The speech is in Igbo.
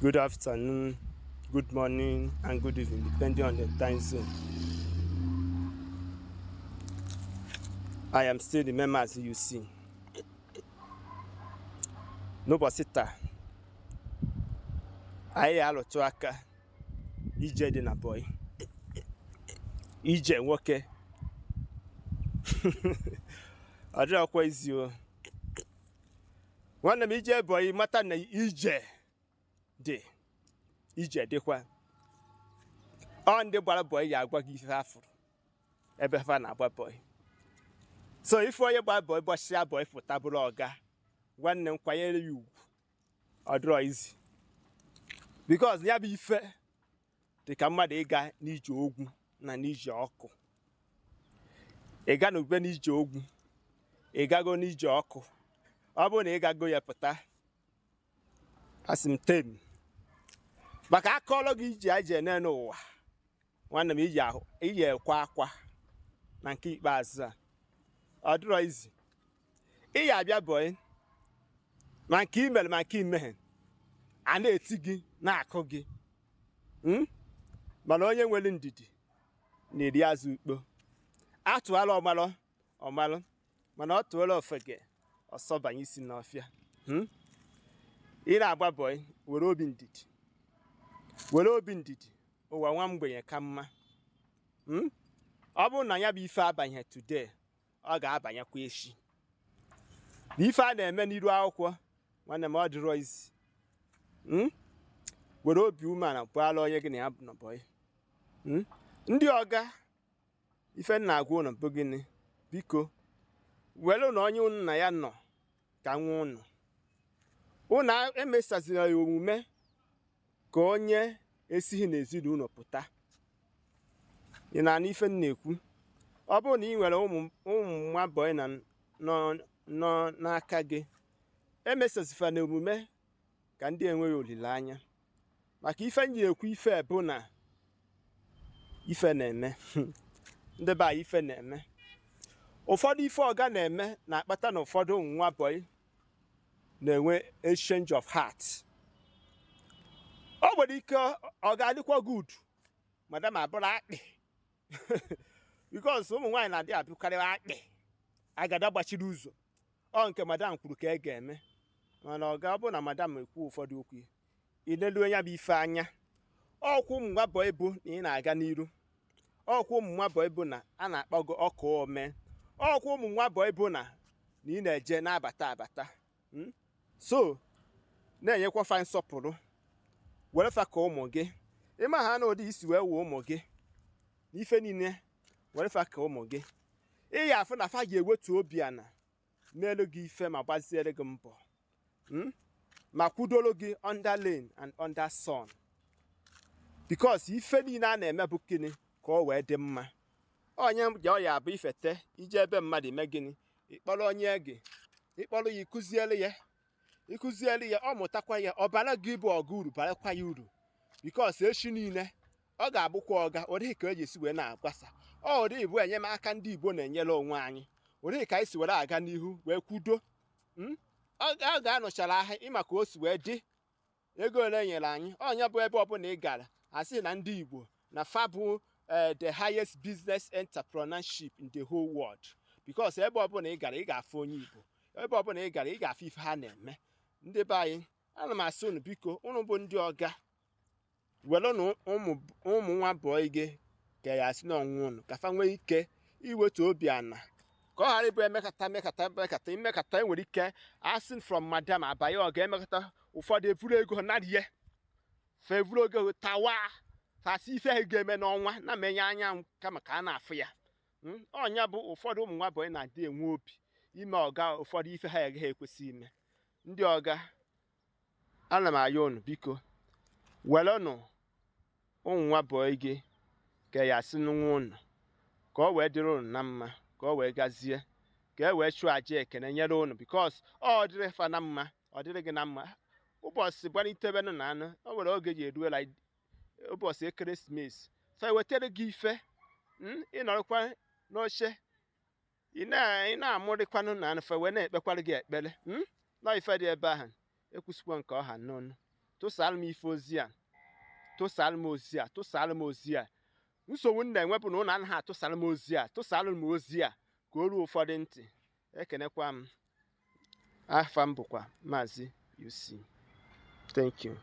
Good afternoon, good morning, and good evening, depending on the time zone. I am still the member as you see. N'ụbọchị taa, anyị alụtụ aka ije dị na bọị, ije nwoke. Ọ dịrọkwa izi o. Nwanne m, ije bọị, mata na ije dị, ije dịkwa. Ọ ndị gbara bọị ya agwa gị ife afụrụ ebe fa na-agba bọị. So ife onye gba bọị gbasịa bọị pụta bụrụ ọga, nwanne m, kwanyere ya ugwu. Ọ dịrọ izi, because ya bụ ife dị ka mmadụ ịga n'ije ogwu na n'ije ọkụ. Ị ga n'ube n'ije ogwu, ị gago n'ije ọkụ. Ọ bụrụ na ị gago ya pụta, asị m tem maka akọọlọ gị ije ije n'ụwa. Nwanne m, iji ekwe akwa na nke ikpeazụ a, ọ dịrọ izi. Ị ya abịa bọị, ma nke imere ma nke imeghe, a na-eti gị na-akụ gị. Mana onye nwere ndidi na-eri azụ ukpo. Atụala ọmalụ ọmalụ, mana ọ tụọla ofege ọsọ banye isi n'ọfịa. Ị na-agba bọị, were obi ndidi, were obi ndidi. Ụwa nwa mgbenye ka mma. Ọ bụrụ na ya bụ ife abanye today, ọ ga-abanyekwa echi. Na ife a na-eme n'iru akwụkwọ, nwanne m, ọ dịrọ izi. Were obi umeala gbara onye gị na ya nọ bọị. Ndị ọga, ife nna agwa ụnụ bụ gịnị? Biko, were na onye unu na ya nọ ka nwa unu. Unu emesazila ya omume ka onye esighị n'ezinụlọ pụta. Ị na-anụ ife m na-ekwu? Ọ bụrụ na ị nwere ụmụ nwa bọị na nọ n'aka gị, emesazifa na omume ka ndị enweghị olileanya. Maka ife m ji ekwu ife bụ na ife na-eme ndị be anyị, ife na-eme. Ụfọdụ ife ọga na-eme na-akpata na ụfọdụ ụmụ nwa bọị na-enwe exchange of heart. O nwere ike ọ ga-adịkwa good, madam abụrụ akpị, because ụmụ nwaanyị na-adị abụkarị akpị agada gbachiri ụzọ. Ọ nke madam kwuru ka e ga-eme, mana ọ ga-abụ na madam ekwu ụfọdụ okwu, ileluo ya bụ ife anya. Ọkwụ ụmụ nwa bọị bụ na ị na-aga n'iru. Ọkwụ ụmụ nwa bọị bụ na a na-akpọ gị ọkụ ome. Ọkwụ ụmụ nwa bọị bụ na ị na-eje na-abata abata. So na-enyekwa fa nsọpụrụ, were fa ka ụmụ gị. Ịma ha na ụdị isi wee wee ụmụ gị n'ife niile, were fa ka ụmụ gị. Ị ya afụ na fa ga-ewetu obi ana n'elu gị ife ma gbaziere gị mbọ, ma kwudoro gị under rain and under sun, because ife niile a na-eme bụ gịnị? Ka ọ wee dị mma. Onye ji ọ ya abụ ifete ije ebe mmadụ eme gịnị? Ịkpọrọ onye gị, ịkpọrọ ya, ịkụziere ya, ịkụziere ya, ọ mụtakwa ya, ọ bara gị bụ ọga uru, barakwa ya uru, because echi niile ọ ga-abụkwa ọga. Ọ dịghị ka eji esi wee na-agbasa ọ dịghị bụ enyemaka ndị Igbo na-enyere onwe anyị. Ọ dịghị ka anyị si were aga n'ihu wee kwudo. Ọ ga-anọchara ahịa ịma ka o si wee dị ego ole nyere anyị. Ọnya bụ ebe ọbụla ị gara, asị na ndị Igbo na fa bụ the highest business entrepreneurship in the whole world, because ebe ọbụla ị gara, ị ga-afụ onye Igbo. Ebe ọbụla ị gara, ị ga-afụ ife ha na-eme. Ndị be anyị, ana m asị unu, biko, unu bụ ndị ọga, werenụ ụmụ nwa bọị gị ka ya asị n'ọnwụ unu, ka fa nwee ike iwetu obi ana, ka ọ ghara ịbụ emekata emekata emekata imekata. Enwere ike asị from madam abanye ọ ga-emekata. Ụfọdụ evuru ego ha narị fa, evuru ego tawa fasị ife ha ga-eme n'ọnwa na menye anya kama ka a na-afụ ya. Ọnya bụ ụfọdụ ụmụ nwa bọị na-adị enwe obi ime ọga ụfọdụ ife ha agaghị ekwesị ime. Ndị ọga, ana m ayọ unu, biko, werenụ ụmụ nwa bọị gị ka ya asị n'nwa unu, ka ọ wee dịrị unu na mma, ka ọ wee gazie, ka e wee chụọ aja ekene nyere unu, because ọ dịrị fa na mma, ọ dịrị gị na mma. Ụbọchị gbalitebenụ na anụ o nwere oge ji eruola ụbọchị ekeresimesi, fa ewetara gị ife. Ịnọrọkwa n'oche, ị na-amụrịkwanụ na anụ, fa wee na-ekpekwara gị ekpere nọ. Ife dị ebe ahụ ekwusikwa nke ọha n'ọnụ. Tụsara m ife ozi a, tụsara m ozi a, tụsara m ozi a. Nsogbu m na-enwepụ na ụnụ anaghị atụsara m ozi a. Tụsara m ozi a ka o ruo ụfọdụ ntị. Ekenekwa m. Afa m bụkwa Maazị UC. Thank you.